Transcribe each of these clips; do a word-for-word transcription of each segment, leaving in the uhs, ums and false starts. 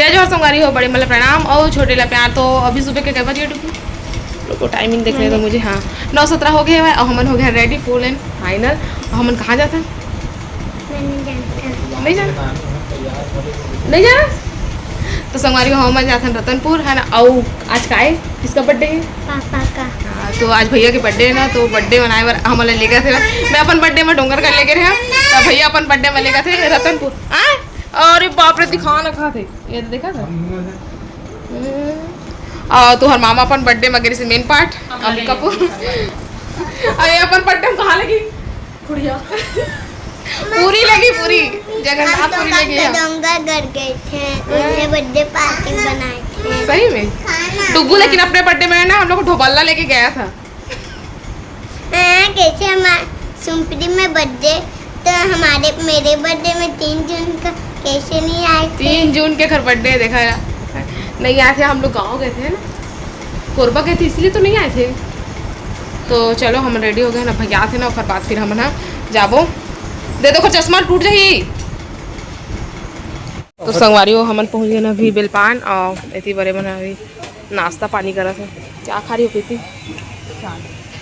जय जोहार संगवारी हो, बड़े मन ला प्रणाम और छोटे ला प्यार। तो अभी सुबह के कई बजे टुकू? लोगों टाइमिंग देख ले तो मुझे, हाँ, नौ सत्रह हो गए हवय और हमन हो गए ready full and final। और हमन कहाँ जाथन? मैं नहीं जानता। नहीं जाना? नहीं जाना? तो संगवारी हो, हमन जाथन रतनपुर, है ना? और आज का है? किसका बर्थडे है? पापा का। हाँ, तो आज भैया के बर्थडे है ना, तो बर्थडे मनाए बर हमन ला लेगथे ना। मैं अपन बर्थडे में डोंगरगढ़ लेगे रहे, तो भैया अपन बर्थडे में लेगथे रतनपुर। हाँ? अरे बाप रे, दिखा ना कहाँ थे। ये तो देखा था। हम्म। और तुहर मामा अपन बर्थडे में गिरी से मेन पार्ट, अमित कपूर। अरे अपन बर्थडे में कहाँ लगी? गुड़िया। पूरी लगी, पूरी। जगन्नाथ पूरी लगी है। डोंगरगढ़ गए थे, उन्हें बर्थडे पार्टी बनाए थे। सही में? डुग्गू लेकिन अपने बर्थडे में है ना, हम लोग को ढोबल्ला लेके गया था। हाँ, कैसे हमारे सुमपरी में बर्थडे, तो हमारे, मेरे बर्थडे में तीन जून का कैसे नहीं आए थे? तीन जून के घर बर्थडे देखा है। नहीं आए थे, हम लोग गाँव गए थे ना, कोरबा गए थे, इसलिए तो नहीं आए थे। तो चलो, हम रेडी हो गए ना, भैया थे ना, ओकर बाद फिर हम ना जाबो। दे दो, ओकर चश्मा टूट जाही। तो संगवारी हो, हमन पहुँच गए ना अभी बेलपान, और एती बरे मन अभी नाश्ता पानी करत हे। क्या खा रही हो प्रीति? चाट।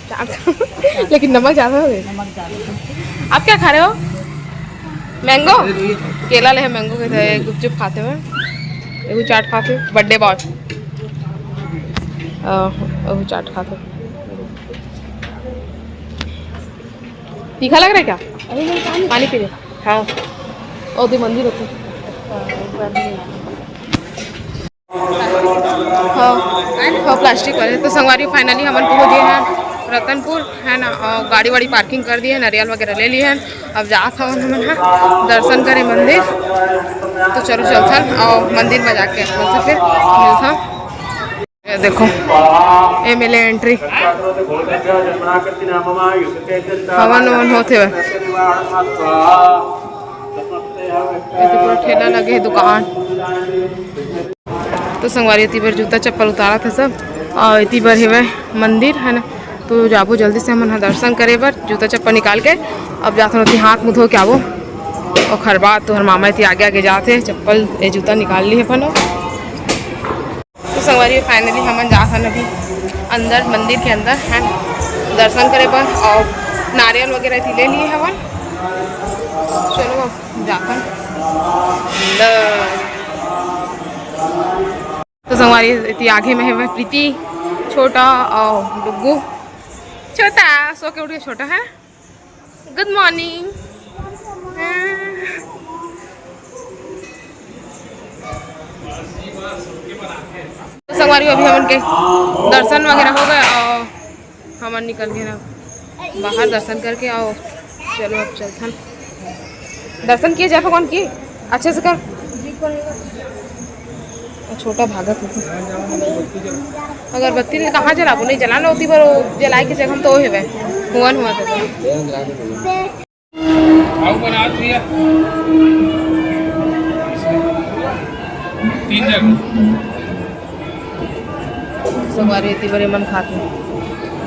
चाट। लेकिन नमक ज़्यादा हो गए। नमक ज़्यादा। आप क्या खा रहे हो? मैंगो? केला ले हे, मैंगो के थे, गुपचुप खाते हुए। एगो चाट खाते, बर्थडे बॉय। अ, एगो चाट खाते। तीखा लग रहा है क्या? अरे नहीं, पानी। पानी पी ले। हाँ। ओ, दे मंदिर होते। हाँ, हाँ, प्लास्टिक वाले। तो संगवारी, finally हमन पहुँच गए हैं रतनपुर, है ना, और गाड़ी वाड़ी पार्किंग कर दिए हैं, नारियल वगैरह ले लिए हैं। अब जात हवन हमन ह दर्शन करे मंदिर। तो चलो चलथन और मंदिर में जाके आप लोग से फिर मिलथन। ये देखो, एमे ले एंट्री। हवन हवन होत हेवय। एती पूरा ठेला लगे हे, दुकान। तो संगवारी, एती बर जूता चप्पल उतारत हे सब, और एती बर हेवय मंदिर, है ना। तो जाबो जल्दी से हमन ह दर्शन करे बर, जूता चप्पल निकाल के। अब जाथन ओती, हाथ मुँह धो के आबो। ओखर बाद तोहर मामा एती आगे आगे जात हे, चप्पल, ए, जूता निकाल ली हे अपन। तो संगवारी, finally हमन जात हन अभी अंदर, मंदिर के अंदर, है, दर्शन करे बर, और नारियल वगैरह एती ले लिए हवन। चलो, अब जात हन अंदर। तो संगवारी, एती आगे में है वह प्रीति, छोटा, और डुग्गू, छोटा, सो के उठ के छोटा है। गुड मॉर्निंग। तो संगवारी, अभी हमन के दर्शन वगैरह हो गए और हमन निकल गए ना बाहर दर्शन करके। और चलो, अब चलथन। दर्शन किए जाए भगवान की, अच्छे से कर। छोटा भागत होती। अगरबत्ती ले कहाँ जलाबो? नहीं जलाना होती, पर वो जलाए के जगह में तो वो हेवय, हुवन हुआ था। आओ बना दिया। तीन जगह। संगवारी, एती बरे मन खाते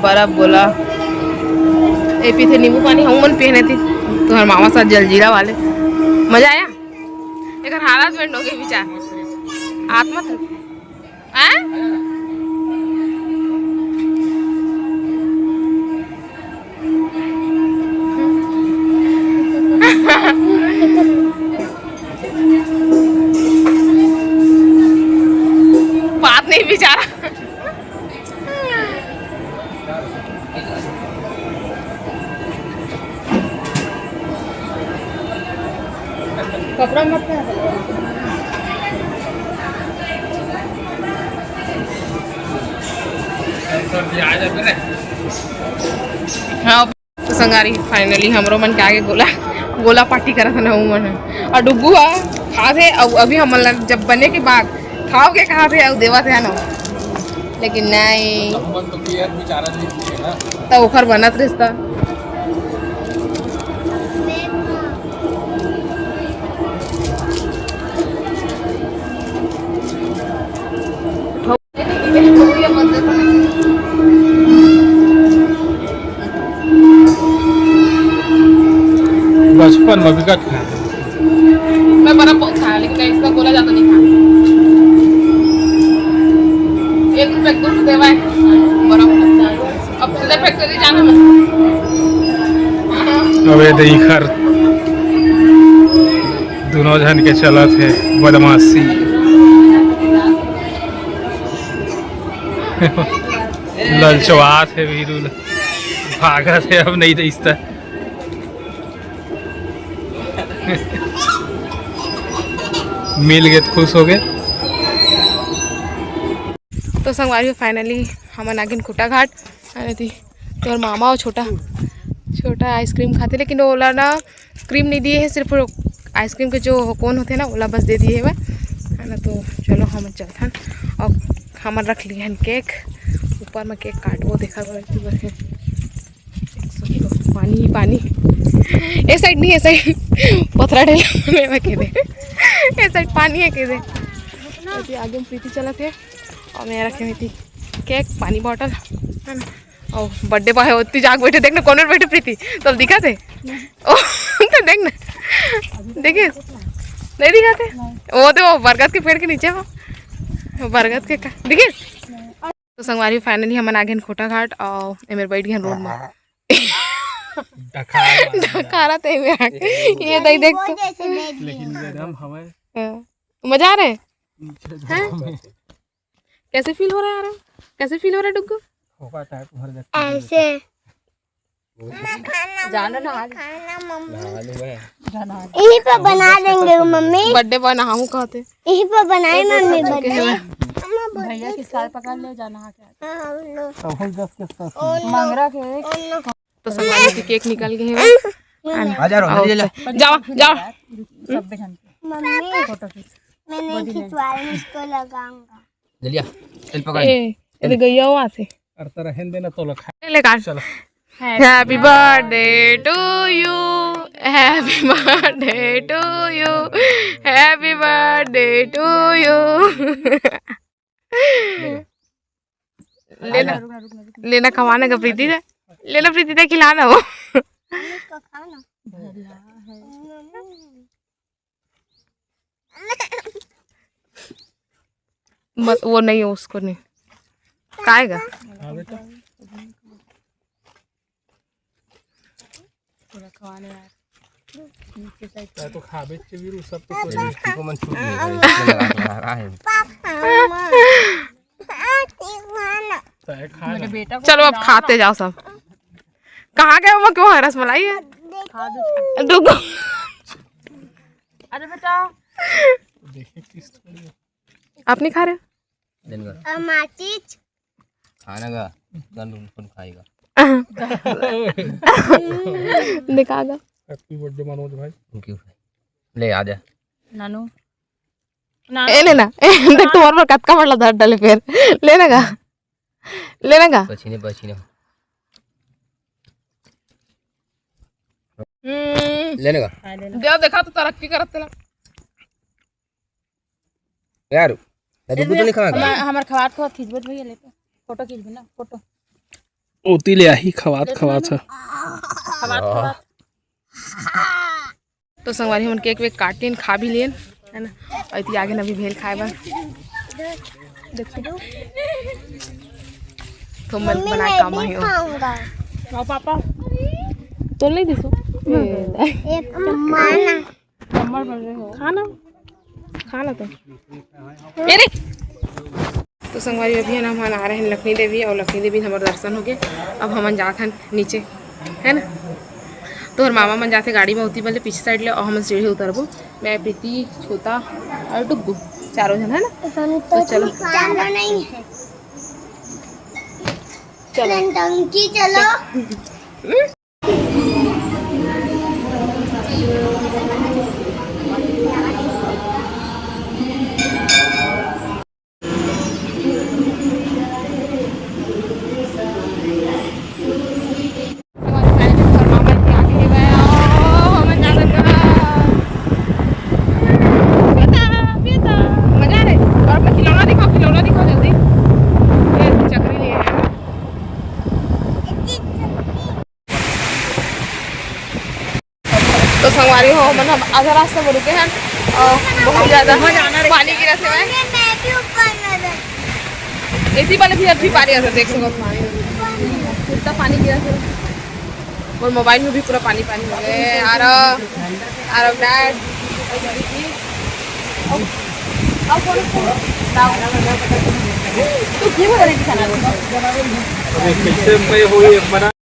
बर्फ गोला। ए पीथे नींबू पानी, हम मन पीने थी। तुम्हारे मामा साथ जलजीरा वाले, मजा आया। एक हालत में डोगे विचार आत्मा था। आ? बात नहीं बेचारा। कपड़ा मत पहन। हाँ। तो संगवारी, finally हमरो मन के आगे गोला, गोला पार्टी करत हन, उ मन ह। और डुग्गू ह खात हे, अउ अभी हमन ला जब बने के बाद खाओ के खात हे, अउ देवत हे ना, लेकिन नहीं। हमन तो पियर बेचारा नहीं पिए ना। तो ओखर बनत रिश्ता। बचपन में बिकट खाए। मैं बर्फ बहुत खाया, लेकिन मैं इसका गोला ज़्यादा नहीं खाया। पैक दूर से देवाय। बड़ा अब सीधा पैक करके जाना मत। अबे देख, दुनों झन के चलत हे बदमाशी। ललचवात हे वीरू ल, भागत हे, अब नहीं दइस त। मिल गे त खुश हो गे। तो संगवारी हो, finally हमन आ गेन खूंटा घाट। अरे दी, तोर मामा हो छोटा, छोटा आइसक्रीम खाथे, लेकिन ओला ना क्रीम नहीं दिए हे, सिर्फ आइसक्रीम के जो कोन होथे ना, ओला बस दे दिए हे, है ना। तो चलो हम चलथन, और हमन रख लिए हन केक, ऊपर में केक काटबो, देखा बर। पानी ही पानी। ए साइड नहीं, ए साइड पथरा ढेला में मैं कह दे। ए साइड पानी है कह दे। अभी आगे में प्रीति चलत हे और मैं रखे हुई थी केक, पानी बॉटल, है ना। और बर्थडे बॉय होती जाग बैठे, देखना कौन बैठे प्रीति, तो दिखा थे। ओ, तो देख ना, देखिए, नहीं दिखा थे। वो तो वो बरगद के पेड़ के नीचे हो, वो बरगद के का, देखिए। तो संगवारी, finally हमन आ गेन खूंटा घाट और एमेर बैठ गेन रोड में। डखारा। डखारा ते में आ गए। ये दई देख तो। लेकिन गरम हवे। हाँ। मजा आ रहा है? हैं? कैसे फील हो रहा है आराम? कैसे फील हो रहा है डुग्गू? ऐसे। जाना नहा ले। नहा लूं मैं। यहीं पे बना देंगे मम्मी। बर्थडे बॉय नहाऊं कहते। यहीं पे बनाए मम्मी बर्थडे। भैया की स्टाइल पकड़ ले, जा नहा के आ। हाँ, हाँ, लो। मंगरा के एक। तो संगवारी के केक निकल गए हैं। आ जा रो, ले ले। जाओ, जाओ। सब जन के। मम्मी, फोटो खींच। मैं नहीं खिंचवा रही, इसको लगाऊंगा। ले लिया, चल पकड़। ए, ये गैया वो आते। अरे तो रहन देना, तो लो खा। ले, ले काट। चलो। Happy birthday to you, happy birthday to you, happy birthday to you। लेना, लेना, खवाना का प्रीति दे, लेना प्रीति दे, खिलाना वो। मत, वो नहीं है, उसको नहीं। खाएगा? हाँ बेटा। थोड़ा खवाने यार। नीचे साइड तो खाबे चे वीरू, सब तो कोई को मन छूट नहीं रहा है, इसमें लगा के आ रहा है। पापा, मम्मा। तय खा मेरे ना। बेटा को चलो, अब खिलाओ खाते ना। जाओ सब। कहाँ गए वो, क्यों है रसमलाई है? खा दो। डुगो। अरे बेटा। देखिए किस तरह। आप नहीं खा रहे? दिन का। टमाटर। खाना का। गन रुन फुन खाएगा। दिखागा। Happy birthday मनोज भाई। Thank you भाई। ले आ जा। नानू। ए लेना। देख तुम्हारे पर कतका बड़ा धर डाले फिर। लेना का। लेना का। पसीने पसीने। हम्म। लेने का। दे देखा तो तरक्की करत तेला। यार, अरे बुद्धू तो नहीं खाएगा? हमार, हमार खवात खवात खींचबे तो भैया लेते। फोटो खींचबे ना, फोटो। ओती ले आही खवात खवात है। खवात खवात। तो संगवारी हमन केक वेक काट लेन, खा भी लेन, है ना। और इतनी आगे अभी भेल खाए बर। देखो। तो मन मम्मी, बना मैं काम भी आयो। खाऊंगा। आओ पापा। तो नहीं दिसो। एक माना। खाना, खाना तो। ए रे। तो संगवारी, अभी है ना, हमन आ रहे हैं लखनी देवी, और लखनी देवी हमर दर्शन हो गए। अब हमन जात हन नीचे, है ना। तोहर मामा मन जाथे गाड़ी में होती, बोले पीछे साइड ले, और हमन सीढ़ी उतरबो। मैं, प्रीति, छोटा और डुग्गू, चारों जन, है ना। तो चलो। चारों नहीं है। चलो। टंकी चलो। मजा आ रहा है। और अपना खिलौना दिखाओ, खिलौना दिखाओ जल्दी। ये चकरी लिए हैं। तो संगवारी हो, मन हम आधा रास्ता में रुके हैं और बहुत ज्यादा पानी गिरा से। मैं भी ऊपर नजर। एती वाले भी अभी पानी आता, देख सकत हो। कितना पानी गिरा था। मोर मोबाइल में भी पूरा पानी पानी हो गए। आरव, आरव डैड। अब, अब बोलो, बोलो। तू की बोल रही थी खाना? अबे कैसे मैं हो ये बना?